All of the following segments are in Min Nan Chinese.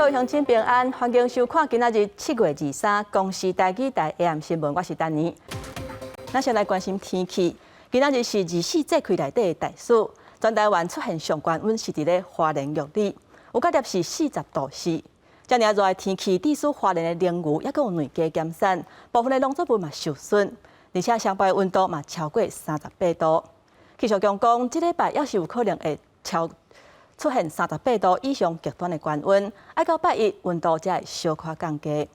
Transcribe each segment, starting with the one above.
位鄉親平安，歡迎收看今仔日7月23公視台語台 AM 新聞，我是丹妮。咱先來關心天氣，今仔日是24節氣內底的大暑，全台灣出現上懸溫是佇咧花蓮玉里，有到攝氏40.4度。遮爾熱的天氣，致使花蓮的鯪魚抑閣有卵雞減產，部分的農作物嘛受損，而且上懸溫度嘛超過38度。氣象局講，這禮拜猶是有可能會出現三十八度以上極端的高溫，愛到拜一溫度才會小可降低。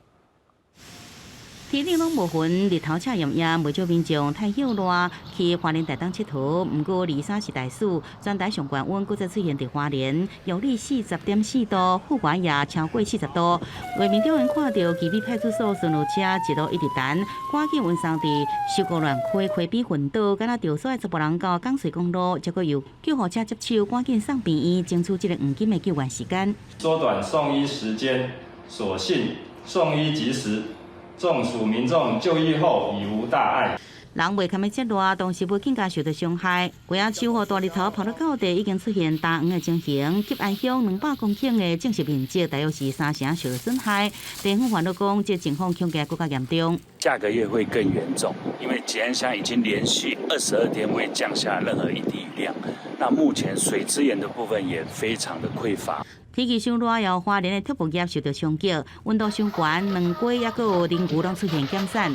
天頂攏無雲，日頭赤炎炎，袂少民眾太歇熱去花蓮台東𨑨迌。毋過23是大暑，全台上懸溫閣再出現佇花蓮，玉里40.4度，富源也超過40度。畫面中看著旗美派出所巡邏車一路一直等，趕緊運送佇秀姑巒溪溪邊昏倒，敢若著煞的查埔人到港穗公路，才閣由救護車接手，趕緊送病院，爭取這个黃金的救援時間。縮短送醫時間，所幸送醫及時。中暑民眾就醫後已無大礙。人袂堪得這熱，動植物更加受到傷害。龜仔樹予大日頭曬到到地，已經出現焦黃的情形。吉安鄉200公頃的種植面積，大約是三成受到損害。地方煩惱講，這情況恐驚閣較嚴重。下個月會更嚴重，因為吉安鄉已經連續22天未降下任何一滴雨量。那目前水資源的部分也非常的匱乏。天氣傷熱，予花蓮的畜牧業受到衝擊，溫度傷懸，卵雞抑閣有鯪魚攏出現減產。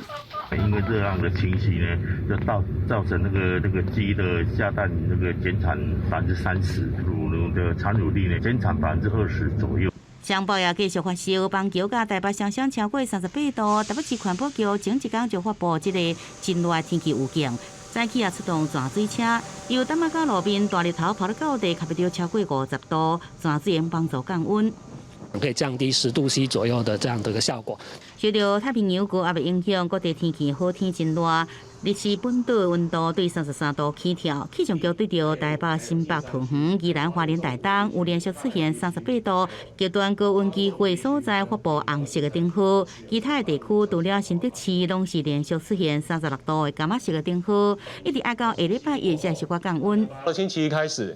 因為這樣的情形呢，就造成那個雞的下蛋那個減產30%，乳牛的產乳率呢減產20%左右。上報也繼續發燒，板橋佮台北雙雙超過38度，台北市環保局前一工就發布這個真熱天氣預警。早起也出動泉水車，由淡仔到路面大日頭曬到到地，較袂著超過50度，泉水會幫助降溫，可以降低10度 C 左右的這樣的一個效果。受著太平洋高壓的影響，各地天氣好天真熱。日時本島溫度對33度起跳，氣象局對著台北、新北、桃園、宜蘭、花蓮、台東有連續出現38度極端高溫機會所在發布紅色的燈號，其他的地區除了新竹市，攏是連續出現36度的柑仔色的燈號，一直愛到下禮拜一才會小可降溫。到星期一開始，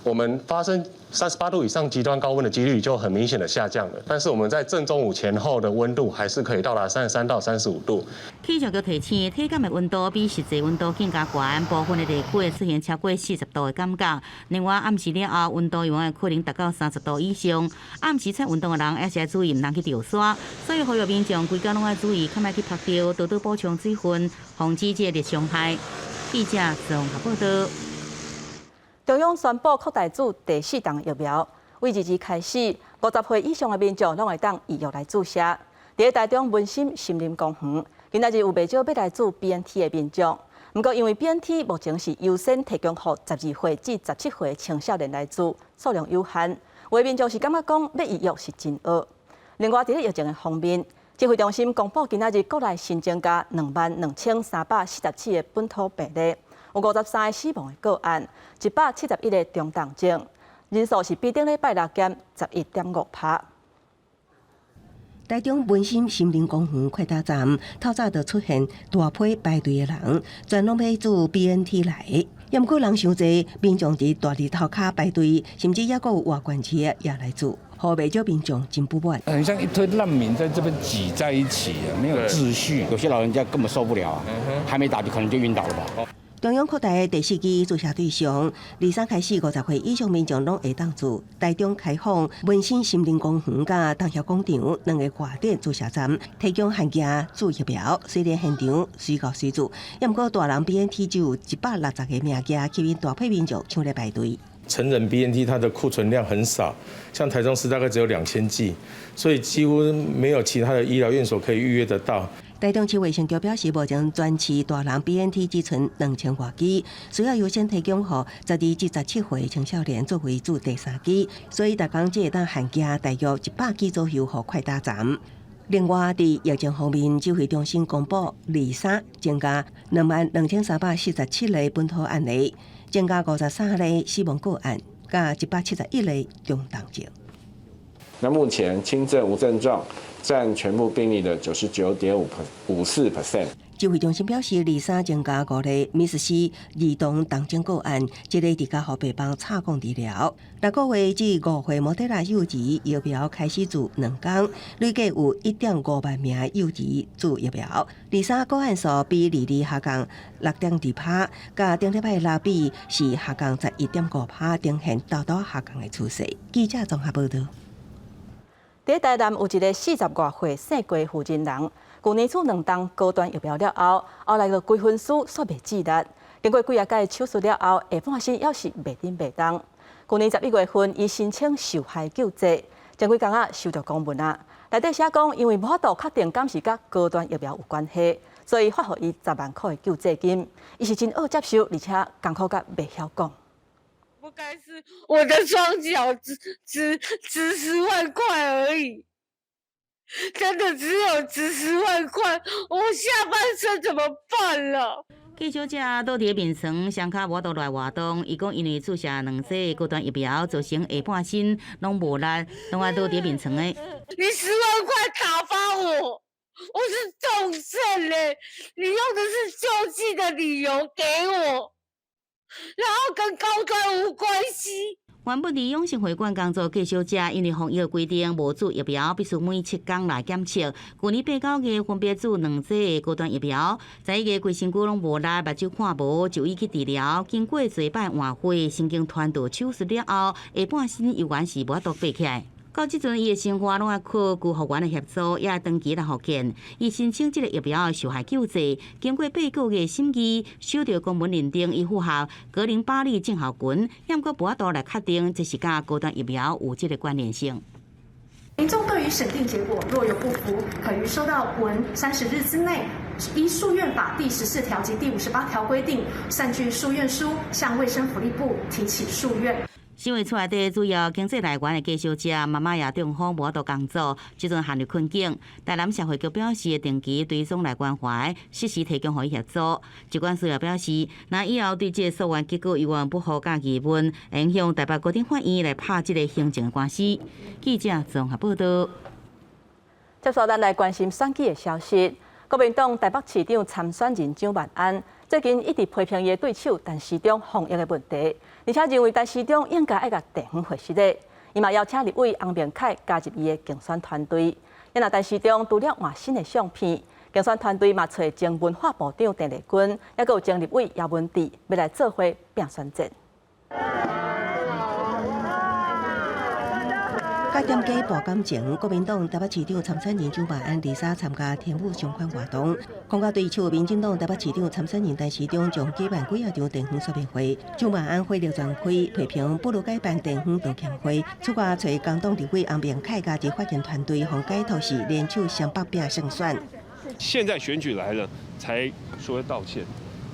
我們發生38度以上極端高溫的幾率就很明顯的下降了，但是我們在正中午前後的溫度還是可以到達33到35度。氣象局提醒，體感的溫度比實際溫度更加懸，部分的地區會出現超過40度的感覺。另外，暗時了後，溫度有可能達到30度以上。暗時出運動的人也是愛注意，毋通去著沙。所以，呼籲民眾規工攏愛注意，較莫去曝著，多多補充水分，防止這個熱傷害。記者綜合報道。中央宣布擴大注第四筒疫苗，對22開始，50歲以上的民眾攏會當預約來注射。佇咧台中文心森林公園，今仔日有袂少欲來注 BNT 的民眾。毋過因為 BNT 目前是優先提供予12歲至17歲的青少年來注，數量有限。有的民眾是感覺講欲預約是真僫。另外，佇咧疫情的方面，指揮中心公布今仔日國內新增加22,347個本土病例，有53個死亡的個案，171個中重症，人數是比頂禮拜六減11.5趴。台中文心森林公園快打站，透早就出現大批排隊的人，全攏欲注 BNT 來。毋過人傷濟，民眾佇大日頭跤排隊，甚至猶閣有外縣市也來注，予袂少民眾真不滿。很像一堆難民在這邊擠在一起啊，沒有秩序。有些老人家根本受不了啊，還沒打就可能就暈倒了吧。中央擴大第四劑注射對象，23開始50歲以上民眾攏會當注。台中開放文心森林公園佮東協廣場兩个外展注射站，提供限額注疫苗。雖然現場隨到隨注，毋過大人 BNT 只有160個名額，吸引大批民眾搶來排隊。成人 BNT 它的庫存量很少，像台中市大概只有2000劑，所以幾乎沒有其他的醫療院所可以預約得到。台中市衛生局表示，目前全市大人 BNT 只賰2000外劑，需要優先提供予12至17歲的青少年作為注第三劑，所以逐工只會當限額大約100劑左右予快打站。另外，佇疫情方面，指揮中心公布23增加22,347例本土案例，增加53例死亡個案，佮171例中重症。那目前輕症無症狀佔全部病例的99.54%。指揮中心表示，23增加五例 MIS-C 兒童重症個案，一个佇加護病房插管治療。6個月至5歲莫德納幼兒疫苗開始注2工，累計有1.5萬名幼兒注疫苗。23個案數比22下降6.2趴，佮頂禮拜六比是下降11.5趴，呈現沓沓下降的趨勢。記者綜合報導。佇台南有一个40外歲姓郭婦人人，舊年注兩針高端疫苗了後，後來就規身軀煞袂致力。經過幾仔擺手術了後，下半身猶是袂振袂動。舊年11月份，伊申請受害救濟，前幾工仔收著公文啊，內底寫講，因為無法度確定敢是佮高端疫苗有關係，所以發予伊10萬箍的救濟金。伊是真惡接受，而且艱苦甲袂曉講。不該是我的雙腳只10萬塊而已，真的只有值十萬塊，我下半身怎麼辦了？記小姐倒佇眠床，雙跤無法度來活動。伊講因為注射兩劑高端疫苗，造成下半身攏無力，攏愛倒佇眠床的。你十萬塊打發我，我是重症嘞，你用的是救濟的理由給我。然後跟高端無關係。原本佇永盛會館工作郭小姐，因為防疫規定無注疫苗，必須每7工來檢測。舊年8、9月分別注兩劑高端疫苗，11月規身軀攏無力，目睭看無，就醫去治療。經過濟擺換血、神經傳導手術了後，下半身猶原是無法度爬起來。到這陣，伊的生活攏愛靠居護員的協助，也長期來復健。伊申請這个疫苗的受害救濟，經過8個月審議，收著公文認定，伊符合格林巴利症候群，猶閣無法度來確定這是佮高端疫苗有這个關聯性。民眾對於審定結果若有不服，可於收到文30日之內，依訴願法第14條及第58條規定，擅具訴願書向衛生福利部提起訴願。身為厝內底主要經濟來源的郭小姐，媽媽也中風無法度工作，這陣陷入困境。台南社會局表示，定期追蹤來關懷，適時提供予伊協助。疾管署也表示，若以後對這個訴願結果猶原不服佮疑問，會向台北高等法院來拍這个行政官司。記者綜合報導。接續咱來關心選舉的消息。國民黨台北市長參選人蔣萬安最近一直批評伊的對手陳時中防疫的問題，而且認為陳時中應該愛共地方會失禮。伊嘛邀請立委洪明凱加入伊的競選團隊。若陳時中除了換新的相片，競選團隊嘛揣前文化部長鄧麗君，猶閣有前立委葉文智，欲來做伙拼選戰。佮店家博感情，國民黨台北市長參選人蔣萬安23參加天母相關活動，講佮對手民進黨台北市長參選人陳時中將舉辦幾仔場地方說明會，蔣萬安火力全開，批評不如改辦地方道歉會，此外揣工黨立委洪明凱加入發言團隊，予解套是聯手雙北拼勝選。現在選舉來了，才說道歉，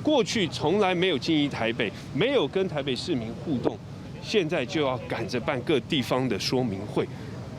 過去從來沒有經營台北，沒有跟台北市民互動。現在就要趕着辦各地方的說明會，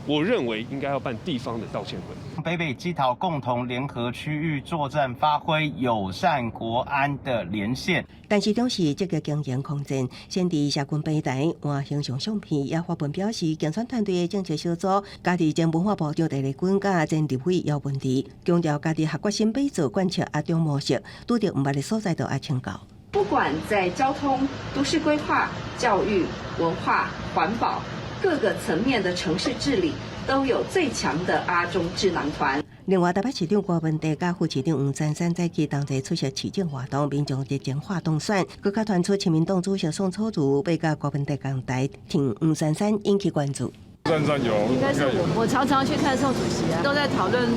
我認為應該要辦地方的道歉會。北北基桃共同聯合區域作戰，發揮友善國安的連線。陳時中是積極經營空戰，先佇社群平台換形象相片，也發文表示競選團隊的政策小組，家己前文化部長鄧麗君佮前立委姚文智，強調家己下決心欲做貫徹阿中模式，拄著毋捌的所在就愛請教。不管在交通、都市規劃、教育、文化、環保各個層面的城市治理，都有最強的阿中智囊團。另外，台北市長郭文帝佮副市長黃珊珊早起同齊出席市政活動，民眾熱情話當選。閣較傳出親民黨主席宋楚瑜欲佮郭文帝同台，挺黃珊珊引起關注。珊珊有，應該是我，我常常去看宋主席啊，都在討論，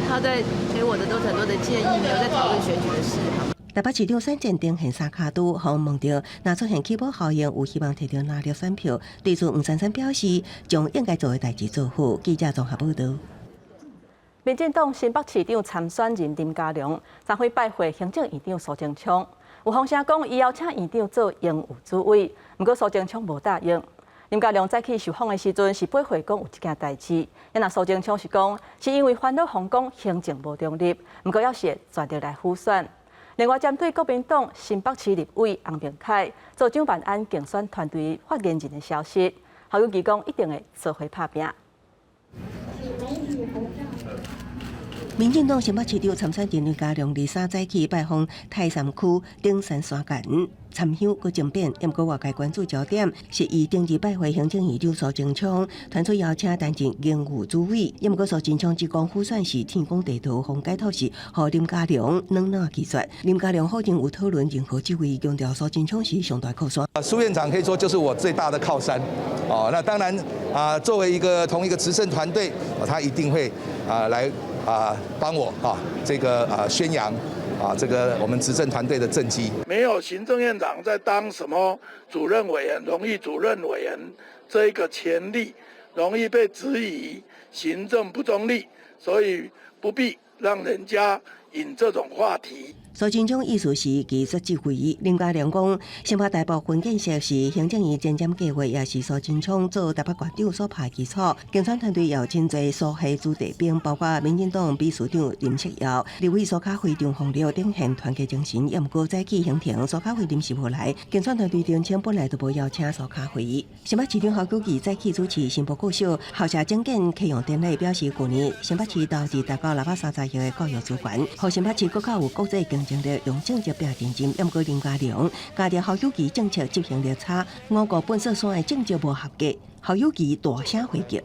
他在給我的都很多的建議，沒有在討論選舉的事。台北市長選戰呈現三跤拄，予問著若出現起舞效應，有希望提著藍綠選票。對此，黃珊珊表示，將應該做的代誌做好。記者綜合報導。民進黨新北市長參選人林佳龍昨昏拜會行政院長蘇貞昌，有風聲講伊邀請院長做榮譽主委，毋過蘇貞昌無答應。林佳龍早起受訪的時陣是回憶講有這件代誌，若蘇貞昌是講是因為煩惱予講行政無中立，毋過猶是會全力來輔選。另外，針對國民黨新北市立委洪明凱做蔣萬安競選團隊發言人的消息，侯友宜講一定會做伙拍拚。民進黨新北市長參選人林佳龍23早起拜訪泰山區頂山山間參香閣爭辯，毋過外界關注焦點是伊頂日拜會行政院長蘇貞昌，傳出邀請擔任榮譽主委。毋過蘇貞昌只講輔選是天公地道，予解託是予林佳龍軟軟拒絕。林佳龍否認有討論任何職位，強調蘇貞昌是上大靠山。蘇院長可以說就是我最大的靠山。哦，那當然啊，作為一個同一個執政團隊，他一定會啊來啊幫我啊這個啊宣揚啊這個我們執政團隊的政績。沒有行政院長在當什麼主任委員、榮譽主任委員這一個權力，容易被質疑行政不中立，所以不必讓人家引這種話題。蘇貞昌意思是拒絕這會議。林佳龍講，新北大部分建設是行政院前瞻計劃，也是蘇貞昌做台北縣長所拍基礎。競選團隊有真濟蘇系子弟兵，包括民進黨秘書長林書堯、立委蘇卡輝、張鳳六等現團結精神。也毋過早起行程，蘇卡輝臨時無來。競選團隊聲稱本來就無邀請蘇卡輝。新北市長侯友宜早起主持新埔國小校舍整建啟用典禮，表示舊年新北市投入達到630億的教育資源，予新北市閣較有國際競爭力，用政績拼真金。毋過林佳龍加入侯友宜政策執行力差，五股糞埽山的政績無合格，侯友宜大聲回擊。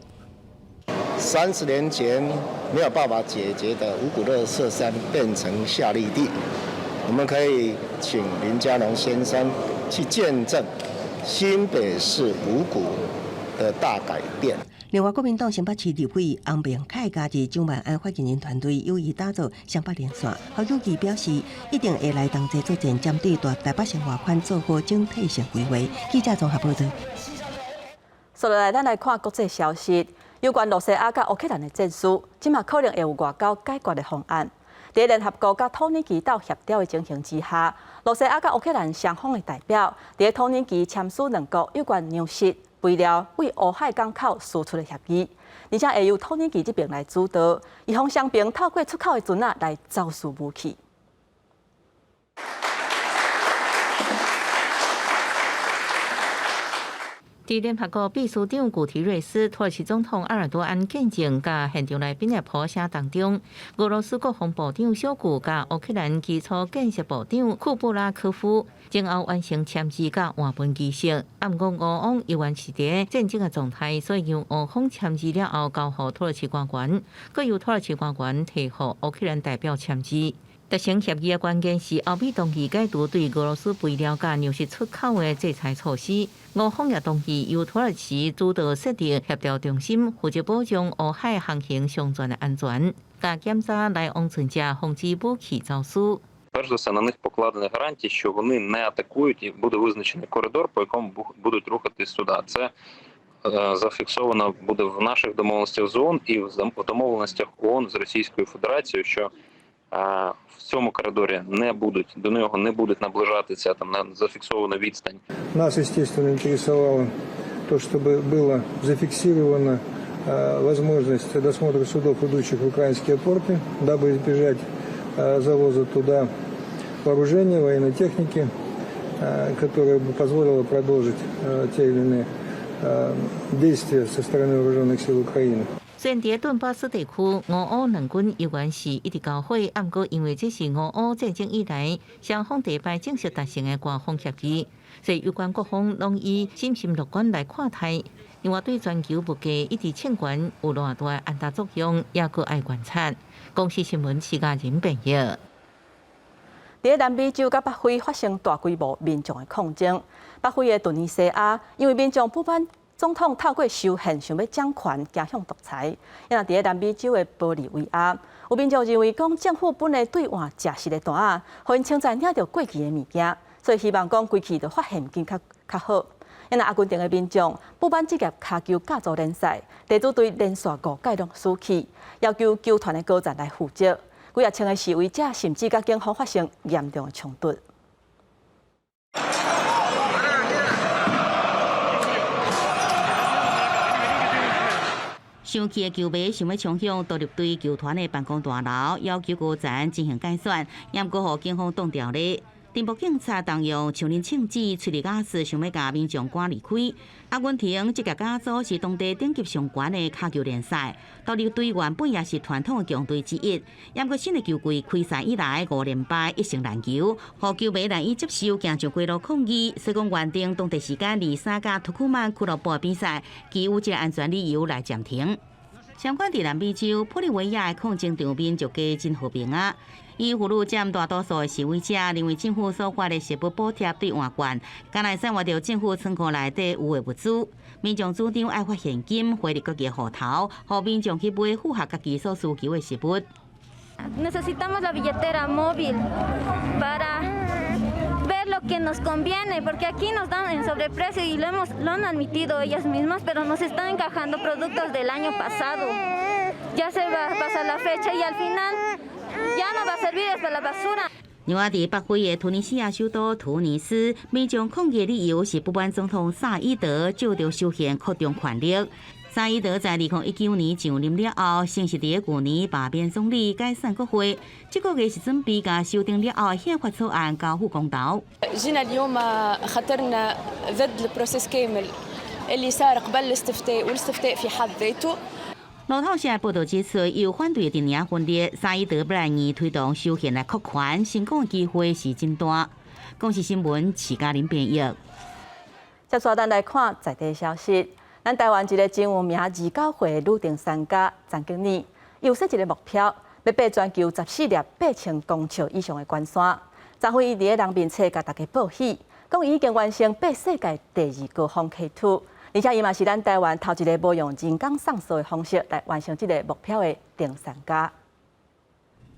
30年前沒有辦法解決的五股垃圾山變成夏綠地，我們可以請林佳龍先生去見證新北市五股的大改變。另外，國民黨新北市立委翁明凱加入蔣萬安發言人團隊，有意打造雙北連線。侯友宜表示，一定會來同齊作戰，針對大台北生活圈做好整體性規劃。記者綜合報導。接落來，咱來看國際消息，有關羅西亞佮烏克蘭的戰事，這馬可能會有外交解決的方案。佇聯合國佮土耳其鬥協調的情形之下，羅西亞佮烏克蘭雙方的代表佇土耳其簽署兩國有關糧食、肥料對烏海港口輸出的協議，而且會由土耳其這邊來主導，以防雙邊透過出口的船仔來走私武器。佇聯合國秘書長古提瑞斯、土耳其總統埃爾多安見證佮現場來賓的拍聲當中，俄羅斯國防部長紹古佮烏克蘭基礎建設部長庫布拉科夫前後完成簽字佮換文儀式。啊，毋過俄方猶原是佇戰爭的狀態，所以由俄方簽字了後交予土耳其官員，閣由土耳其官員提予烏克蘭代表簽字。達成協議的關鍵是歐美同意解除對俄羅斯肥料佮糧食出口的制裁措施。俄方也同意由土耳其主導設立協調中心，負責保障烏海航行商船的安全，佮檢查來往船隻，防止武器走私。 Перш за все на них покладені гарантії, що вони не атакують і буде визначений коридор, по якому будуть рухатись суда. Це зафіксовано буде в наших домовленостях з ООН і в домовленостях ООН з Російською Федерацією, що в цьому коридорі не будуть до нього не будуть наближатися там на зафіксовану відстань. Нас, естественно, интересовало то, чтобы было зафиксирована возможность досмотра судов, идущих в украинские порты, дабы избежать завоза туда вооружения, военной техники, которая бы позволила продолжить те или иные действия со стороны вооруженных сил Украины. 雖然佇頓巴斯地區，俄烏兩軍猶原是一直交火，毋過因為這是俄烏戰爭以來雙方第一擺正式達成的官方協議，所以有關各方攏以審慎樂觀來看待。另外，對全球物價一直衝懸有偌大的按壓作用，也閣愛觀察。公視新聞徐嘉仁編譯。佇南美洲佮北非發生大規模民眾的抗爭，北非的突尼西亞因為民眾不滿總統透過修憲想欲掌權，走向獨裁。啊，佇南美洲的玻利維亞，有民眾認為講政府本來兌換食食的單仔，予𪜶清早領著過期的物件，所以希望講規氣著發現金較較好。啊，若阿根廷的民眾不滿職業跤球甲組聯賽，地主隊連續五屆攏輸去，要求球團的高層來負責。幾若千个示威者甚至佮警方發生嚴重的衝突。生氣的球迷想欲衝向獨立隊球團的辦公大樓，要求高層進行改選，猶閣予警方擋牢咧。鎮暴警察動用樹林槍子、催淚瓦斯，想欲共民眾趕離開。阿根廷職業甲組是當地頂級上懸的跤球聯賽，獨立隊原本也是傳統的強隊之一。毋過新的球季開賽以來五連敗，一勝難求，予球迷難以接受，行上街路抗議。所以講原定當地時間23佮圖庫曼俱樂部的比賽，基於這个安全理由來暫停。相關佇南美洲玻利維亞的抗爭場面就加真和平啊！伊呼籲佔大多數的示威者認為政府所發的食物補貼兌換券，敢若會使換著政府倉庫內底有的物資。民眾主張愛發現金匯入家己戶頭，予民眾去買符合家己所需求的食物。 Necesitamos la billetera móvil para ver lo que nos conviene, porque aquí nos dan en sobreprecio y lo han admitido ellas mismas, pero nos están encajando productos del año pasado. Ya se va a pasar la fecha y al final ya no va a servir, es para la basura. 另外，佇北非的突尼西亞首都突尼斯，民眾抗議理由是不滿總統薩伊德借著修憲擴張權力。薩伊德在2019年上任了後，先是佇舊年罷免總理，解散國會。這個月是準備共修訂了後的憲法草案交付公投。 جينا اليوم خاطرنا ضد ال processus كامل اللي صار قبل الاستفتاء والاستفتاء في حد ذاته。路透社報道指出，有反對的陣營分裂，薩伊德欲來硬推動修憲來擴權，成功的機會是真大。公視新聞，徐嘉玲編譯。接續咱來看在地消息。咱台灣一个真有名29歲的女登山家陳景妮，伊有設一个目標，欲爬全球14粒8000公尺以上的懸山。昨昏伊佇咧人面冊共大家報喜，講伊已經完成爬世界第二高峰 K2，而且伊嘛是咱台灣頭一个無用人工送索的方式來完成這个目標的登山家。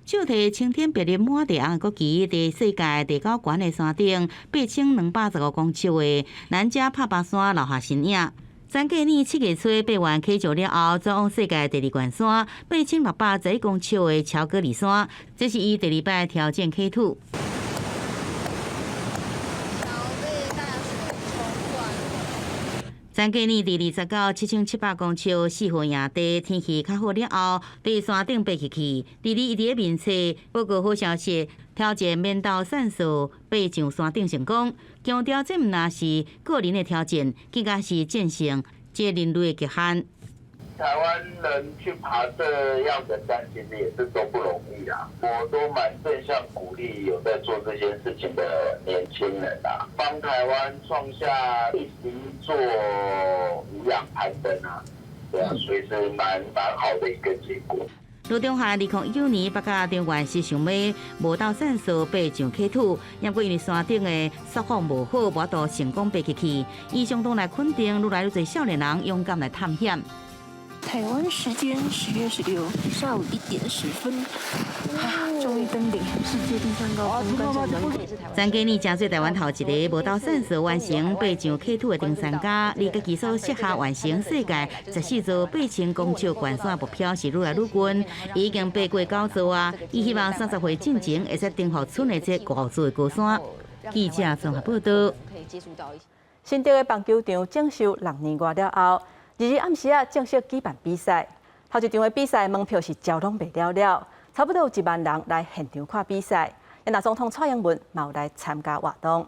手提青天白日滿地紅的國旗，佇世界第九懸的山頂8215公尺的南迦帕巴山留下身影。陳建年7月初爬完 K 九了後，轉往世界第二懸山8611公尺的喬戈里山，這是伊第二擺挑戰 K2。陳建年佇297700公尺四號營地，天氣較好了後，佇山頂爬起去。二二伊佇咧面冊報告好消息，挑戰免鬥散索爬上山頂成功，強調這毋但是個人的挑戰，更加是戰勝這人類的極限。台灣人去爬這樣的山，其實也是都不容易啊。我都蠻正向鼓勵有在做這件事情的年輕人啊，幫台灣創下第11座無氧攀登啊，對啊，所以是蠻好的一個結果。羅中漢2019年北甲中原是想欲無鬥散索爬上 K2，毋過因為山頂的雪況無好，無法度成功爬起去。伊相當來肯定，愈來愈濟少年人勇敢來探險。台灣時間10月16下午1點10分，啊，終於登頂世界第三高峰。陳建年成做台灣頭一个無鬥散索完成爬上 K2 的登山家，離家己所設下完成世界14座8000公尺懸山目標是愈來愈近，已經爬過九座啊！伊希望30歲進前會使征服賰的這五座的高山。記者綜合報道。新竹的棒球場整修6年外了後，22暗時仔正式舉辦比賽。頭一場的比賽門票是招攏賣了了，差不多有1萬人來現場看比賽。那總統蔡英文嘛有來參加活動。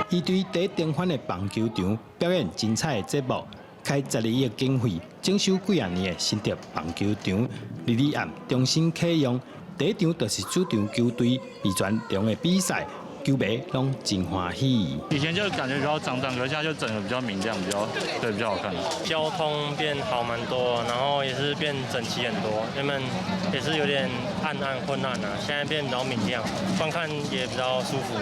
伊對佇頂番的棒球場表演精彩的節目，開12億經費整修幾仔年的新竹棒球場，22暗重新啟用。第一場就是主場球隊味全龍的比賽。球迷攏真歡喜。以前就感覺比較髒髒，可是現在就整個比較明亮，比較對比較好看。交通變好蠻多，然後也是變整齊很多。原本也是有點暗暗昏暗啊，現在變比較明亮，觀看也比較舒服。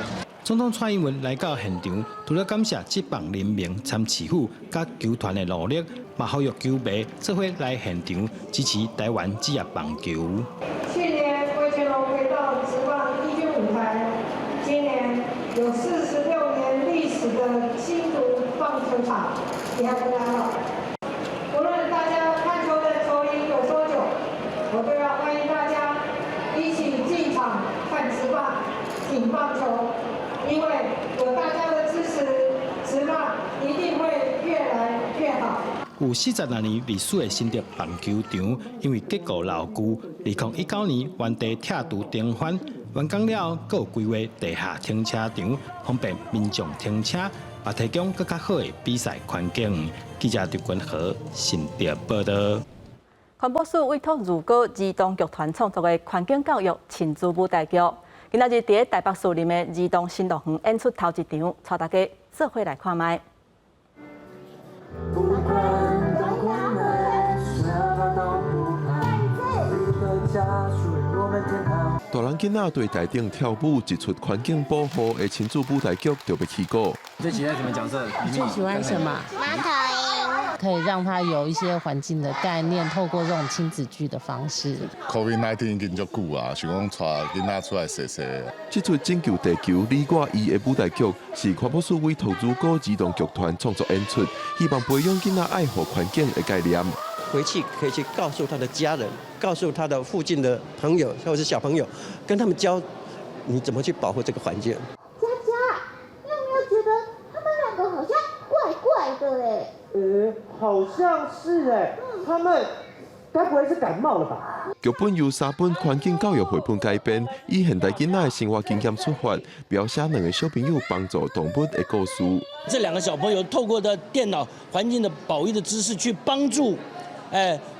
總統蔡英文來到現場，除了感謝職棒聯盟參市府佮球團的努力，嘛呼籲球迷做伙來現場支持台灣職業棒球。去年味全龍回到職棒一軍舞台。今年有46年歷史的新竹棒球場也回來了。無論大家看球的球齡有多久，我都要歡迎大家一起進場看職棒、挺棒球，因為有大家的支持，職棒一定會越來越好。有有46年歷史的新竹棒球場，因為結構老舊，2019年原地拆除重翻，完工了後，閣有規劃地下停車場，方便民眾停車，也提供閣較好的比賽環境。記者劉君和新竹報道。環保署委託如果兒童劇團創作的環境教育親子舞台劇，今仔日佇咧台北市立的兒童新樂園演出頭一場，帶大家做伙來看覓。不管都關門，什麼都不怕。一個家屬於我們天堂。大人囡仔對台頂跳舞，一齣環境保護的親子舞台劇就欲起鼓。最喜歡什麼角色？你最喜歡什麼？貓頭鷹。可以讓他有一些環境的概念，透過這種親子劇的方式。 COVID-19 已經足久啊，想講帶囡仔出來踅踅。這齣拯救地球你我伊的舞台劇是環保署委託如果兒童劇團創作演出，希望培養囡仔愛護環境的概念。回去可以去告訴他的家人，告訴他的附近的朋友或者是小朋友，跟他們教你怎麼去保護這個環境。佳佳，你有沒有覺得他們兩個好像怪怪的哎？好像是哎，他們該不會是感冒了吧？劇本由三本環境教育繪本改編，以現代囡仔的生活經驗出發，描寫兩個小朋友幫助動物的故事。這兩個小朋友透過的電腦環境的保育的知識，去幫助，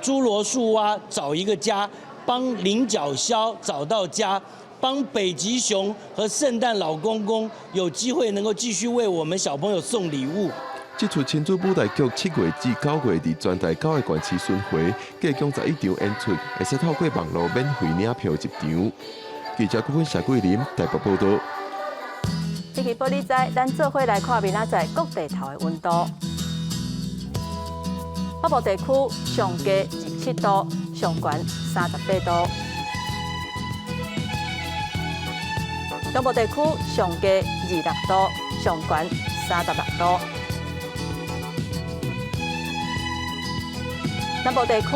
侏羅樹蛙找一個家，幫領角鴞找到家，幫北極熊和聖誕老公公有機會能夠繼續為我們小朋友送禮物。這齣親子舞台劇7月至9月佇全台9個縣市巡迴，計共11場演出，會使透過網路免費領票入場。記者顧問謝桂林台北報道。這期報你知，咱做伙來看明仔載各地頭的溫度。北部地區上低27度，上懸38度。中部地區上低26度，上懸36度。南部地區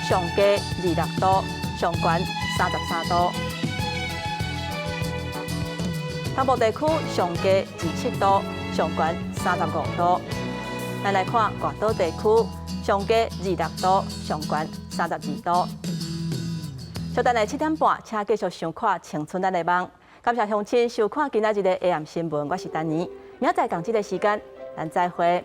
上低26度，上懸33度。東部地區上低27度，上懸35度。咱來看外島地區上低26度，上懸32度。小等下7點半，請繼續收看《青春咱的夢》。感謝鄉親收看今仔日的 AM 新聞，我是丹妮。明仔載仝這个時間，咱再會。